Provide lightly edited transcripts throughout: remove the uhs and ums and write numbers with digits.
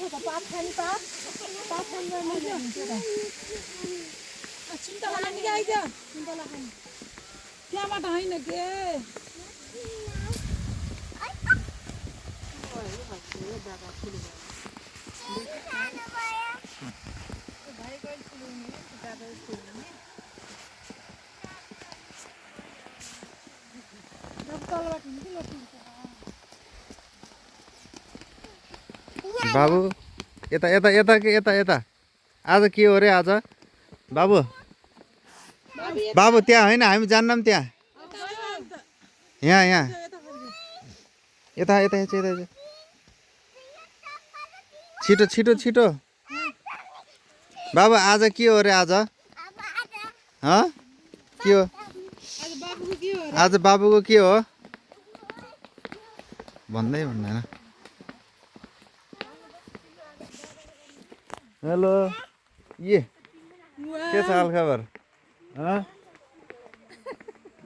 त पात खाने पात खाने मैले हुन्छ त चिन्तला खाने कि आइज चिन्तला खाने त्यहाँबाट होइन के बाबु यता यता यता के यता यता आज के हो रे आज बाबु बाबु त्यहाँ होइन हामी जान्नौँ त्यहाँ यहाँ यहाँ यता यता यता यता छिटो छिटो छिटो बाबु आज के हो रे आज के हो आज बाबुको के हो भन्दै भन्दैन हेलो ये के छ हालखबर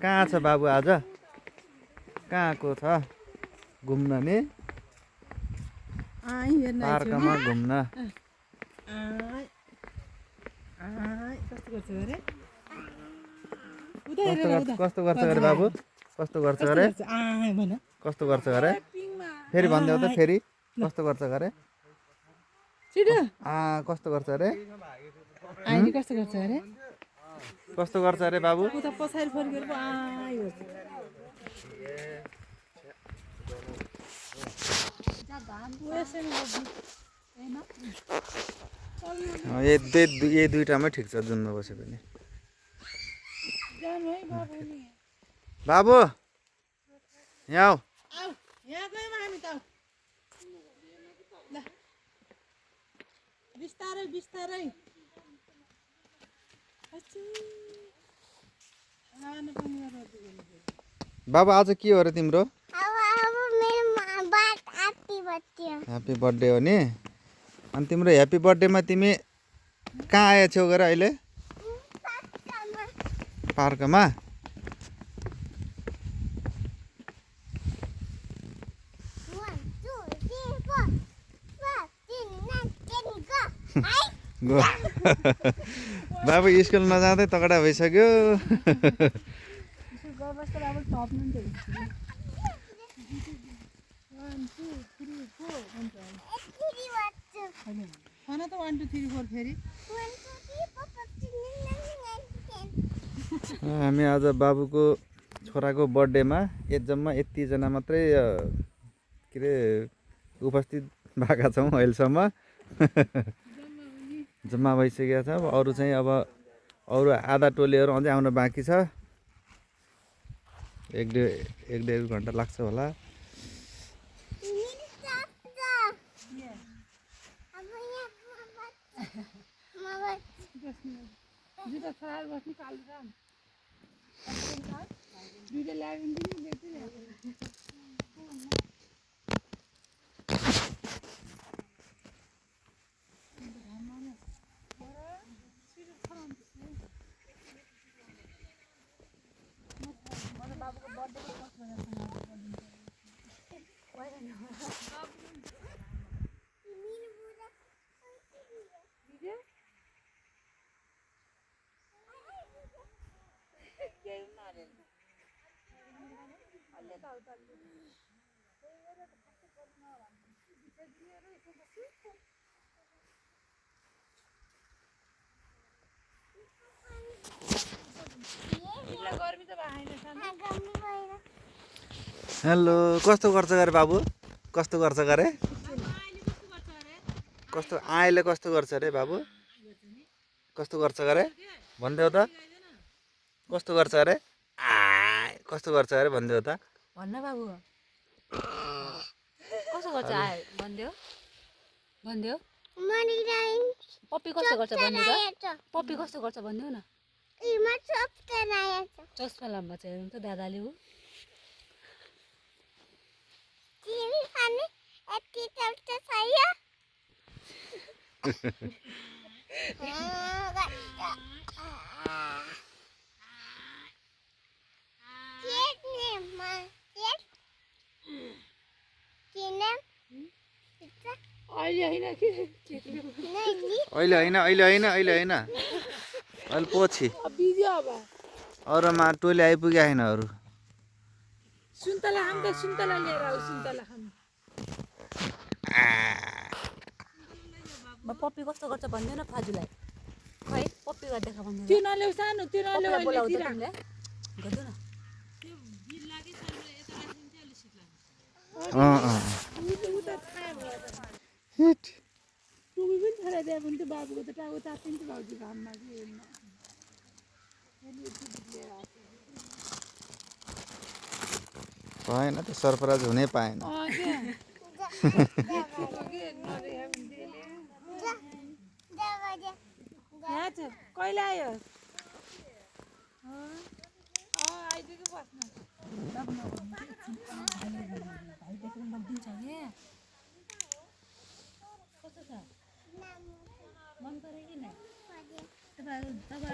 कहाँ छ बाबु आज कहाँको छ घुम्न नि पार्कमा घुम्न कस्तो गर्छ अरे बाबु कस्तो गर्छ अरे कस्तो गर्छ अरे फेरि भनिदेऊ त फेरि कस्तो गर्छ अरे कस्तो गर्छ अरे कस्तो गर्छ अरे कस्तो गर्छ अरे बाबु पछाडि फर्केर यही दुईटामै ठिक छ जुनमा बस्यो भने बाबु यहाँ बिस्तारै बिस्तारै बाबु आज के हो र तिम्रो ह्याप्पी बर्थडे हो नि अनि तिम्रो ह्याप्पी बर्थडेमा तिमी कहाँ आएछौ गएर अहिले पार्कमा बाबु स्कुल नजाँदै तगडा भइसक्यो हामी आज बाबुको छोराको बर्थडेमा जम्मा यतिजना मात्रै के अरे उपस्थित भएका छौँ अहिलेसम्म जम्मा भइसकेको छ अरू चाहिँ अब अरू आधा टोलीहरू अझै आउन बाँकी छ एक डेढ घन्टा लाग्छ होला हेलो कस्तो गर्छ गरे बाबु कस्तो गर्छ गरे कस्तो आइले कस्तो गर्छ अरे बाबु कस्तो गर्छ गरे भनिदेऊ त कस्तो गर्छ अरे कस्तो गर्छ अरे भनिदेऊ त भन्न बाबु कस्तो गर्छ भनिदेऊ भनिदेऊ पप्पी कस्तो गर्छ भनिदेऊ त पप्पी कस्तो गर्छ भनिदेऊ न चस्मा लाम्बा छ हेर्नु त दादाले हो अहिले होइन कि अहिले होइन अहिले होइन अहिले होइन अहिले पछि बिज्यो अब अरूमा टोली आइपुगेको छैन अरू सुन्तला खाम त सुन्तला लिएर आऊ सुन्तला खाम पप्पी कस्तो गर्छ भनिदेऊ न फाजुलाई खै पप्पी गर्दै खा भनिदेऊ त्यो नल्याउ सानो त्यो नल्याउ बोलाउ त अहिले तिमीले गर्दै न हिट टुबी पनि छराइदिए पनि त्यो बाबुको त टाउको तातिन्छ भाउजू घाममा कि भएन त सरप्राइज हुनै पाएन कहिले आयो आइदिएको बस्नु कस्तो छ मन पऱ्यो कि नै तपाईँ